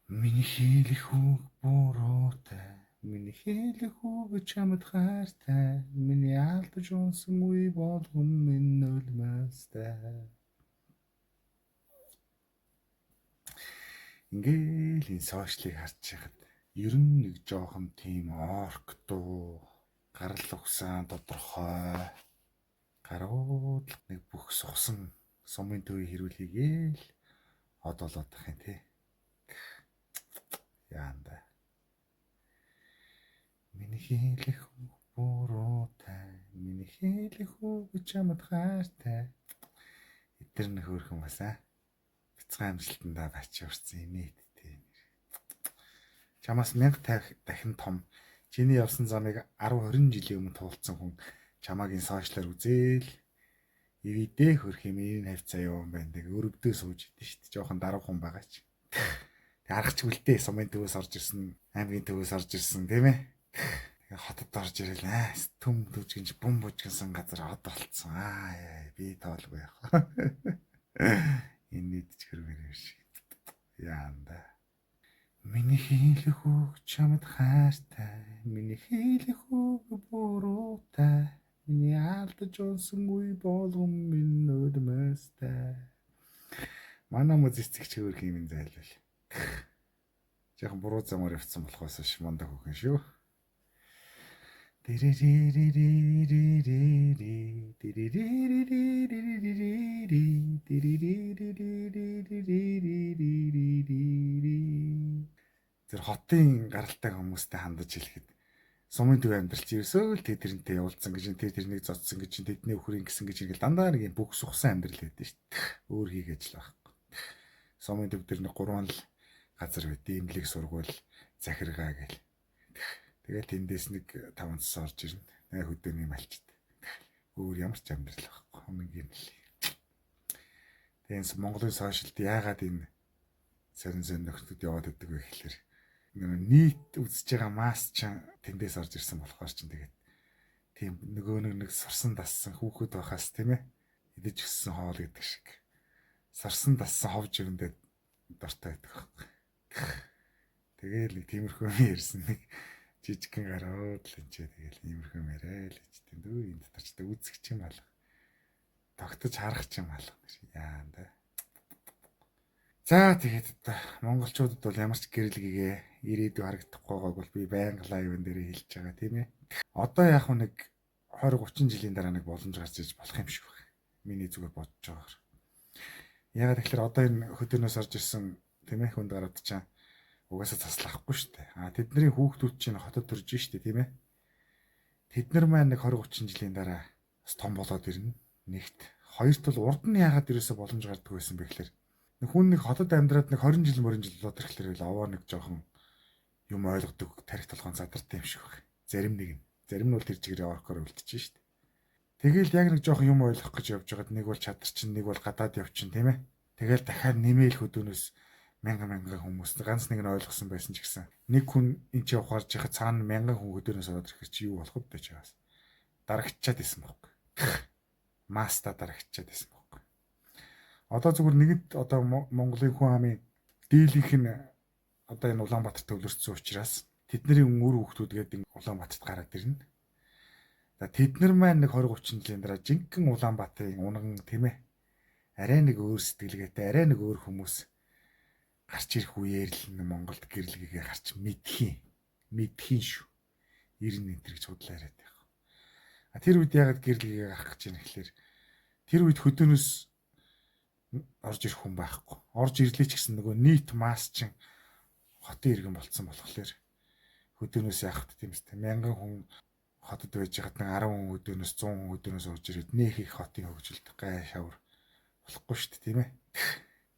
Миний хэлэх үг буруутай. Миний хэлэх үг чамд хайртай. Миний алдаж унсан үе болгон минь нулимстай. Ингээл энэ сошиалыг харж байхад ер нь нэг жоохон тийм орк дуу, гарал угсаан тодорхой гарууд нэг бүх сухсан сумын төвийн хэрүүлийгээл од болоод тах юм тий. Яанда. Миний хэлэх үг буруутай. Миний хэлэх үг чамд хайртай. Эдгээр нэг хөөрхөн бас аа. Бяцхан амжилтандаа бач урцсан инээдтэй нэр. Чамаас 1050 дахин том чиний явсан замыг 10 20 жилийн өмнө туулцсан хүн чамааг энэ сошиалар үзээл ивэдээ хөрх юм энэ хавцаа юу юм байна тэг өрөвдөө сууж идэв шүү дээ. Жохон дарга хүн байгаа ч. Тэг аргач үлдээ сумын төвөөс орж ирсэн, аймгийн төвөөс орж ирсэн тийм ээ. Тэгээ хотод орж ирэл аа түм түжгэнч бум бужигнсан газар од болцсон. Аа би тоолгүй яах. Энэ нийт ч хөрмөр юм шиг. Яанда. Миний хэлэх үг чамд хайртай. Миний хэлэх үг буруутай. Миний алдаж унсан үе болгон минь нулимстай. Манай мөз эцэгч хөөрх юм зайлвал. Жаахан буруу замаар явцсан болохоос ш мундаг хөхөн шүү. Тэр хотын гаралтай хүмүүстэй хандаж хэлэхэд сумын төв амьдрал чи ерөөсөө л тэд тэрнтэй явуулсан гэж, тэр тэрнийг зодсон гэж, тэдний өхрийн гисэн гэж ингээл дандаа нэг юм бүх сухсан амьдрал байдаг шүү дээ. Өөр хийх ажил байхгүй. Сумын төв дээр нэг гурван л газар байд. Имлэг, сургууль, захиргаа гэл. Тэгэл тэндээс нэг 5 цас орж ирнэ. Нэг хөдөөний малчт. Өөр ямар ч амьдрал байхгүй. Өмнөгийн л. Тэгээ энэ Монголын сошиалд яагаад энэ сарин зэн нөхдөд яваад байдаг вэ гэхэлэр нийт үзэж байгаа масс ч тэндээс орж ирсэн болохоор чинь тэгээд тийм нөгөө нэг сурсан дассан хүүхэд байхаас тийм ээ идэж өссөн хоол гэдэг шиг сарсан дассан хов живэндээ дортой байдаг байхгүй. Тэгээл нэг тиймэрхүү юм ярьсан нэг жижигхэн гарууд л энэ тэгэл иймэрхүү юм яриа л гэж тийм дүү энэ дотор ч үзэх юм алга. Тогтож харах юм алга. Яа да. За тэгээд одоо монголчуудад бол ямар ч гэрэл гэгээ ирээдүй харагдахгүй байгааг бол би байнга лайвн дээр хэлж байгаа тийм ээ. Одоо яг нэг 20 30 жилийн дараа нэг боломж гарч иж болох юм шиг байна. Миний зүгээр бодож байгаагаар. Ягаад тэгэхээр одоо энэ хөдөөнөөс орж ирсэн тийм ээ хүнд гарууд чинь угаасаа заслахгүй шүү дээ. А тэдний хүүхдүүд чинь хотод төрж шүү дээ тийм ээ. Тэд нар маань нэг 20 30 жилийн дараа бас том болоод ирнэ. Нэгт хоёрт бол урд нь яагаад ерөөсө боломж гардаг байсан бэ гэхээр хүн нэг хотод амьдраад нэг 20 жил 20 жил болоод ирэхлээр л овоо нэг жоохон юм ойлгодог тарих толгоон задартай юм шиг байна. Зарим нэг нь. Зарим нь бол тэр чигээр оркоор үлдчихэж шүү дээ. Тэгэл яг нэг жоохон юм ойлгох гэж явж байгаад нэг бол чадар чинь нэг бол гадаад явчин тийм ээ. Тэгэл дахиад нэмээл хөдөөнөөс мянган мянган хүмүүс ганц нэг нь ойлгосон байсан ч гэсэн нэг хүн энэ чи ухаарж яхад цаана мянган хүн хөдөөнөөс ороод ирэхэр чи юу болох вэ гэж байгаас. Дарагчаад исэн байхгүй. Маста дарагчаад исэн байхгүй. Одоо зүгээр нэгд одоо Монголын хүн амын дийлэнх нь одоо энэ Улаанбаатар төвлөрсөн учраас тэдний үр хүүхдүүд гэдэг Улаанбаатарт гараад ирнэ. За тэд нар маань нэг 20 30 жилийн дараа жинхэнэ Улаанбаатарын унган тийм ээ. Арай нэг өөр сэтгэлгээтэй, арай нэг өөр хүмүүс гарч ирэх үеэр л Монголд гэрэлгээгээ гарч мэдхийн. Мэдхийн шүү. 90 энэ гэж судлаа яриад байх. А тэр үед яагаад гэрэлгээгээ гарах гэж байна гэхэлэр тэр үед хөдөөнөөс орж ирэх хүн байхгүй. Орж ирлээ ч гэсэн нөгөө нийт масс чинь хотын иргэн болцсон болохоор хөдөөнөөс яах вэ тийм үстэй. Мянган хүн хотод байж хад нэг 10 хүн хөдөөнөөс 100 хүн хөдөөнөөс орж ирээд нэх их хотын хөгжилд гай шавар болохгүй шүү дээ тийм ээ.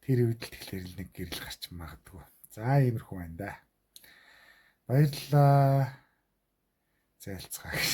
Тэр үед л тэгэхээр л нэг гэрэл гарч магадгүй. За иймэрхүү байна да. Баярлалаа. Зайлцгаа гэж.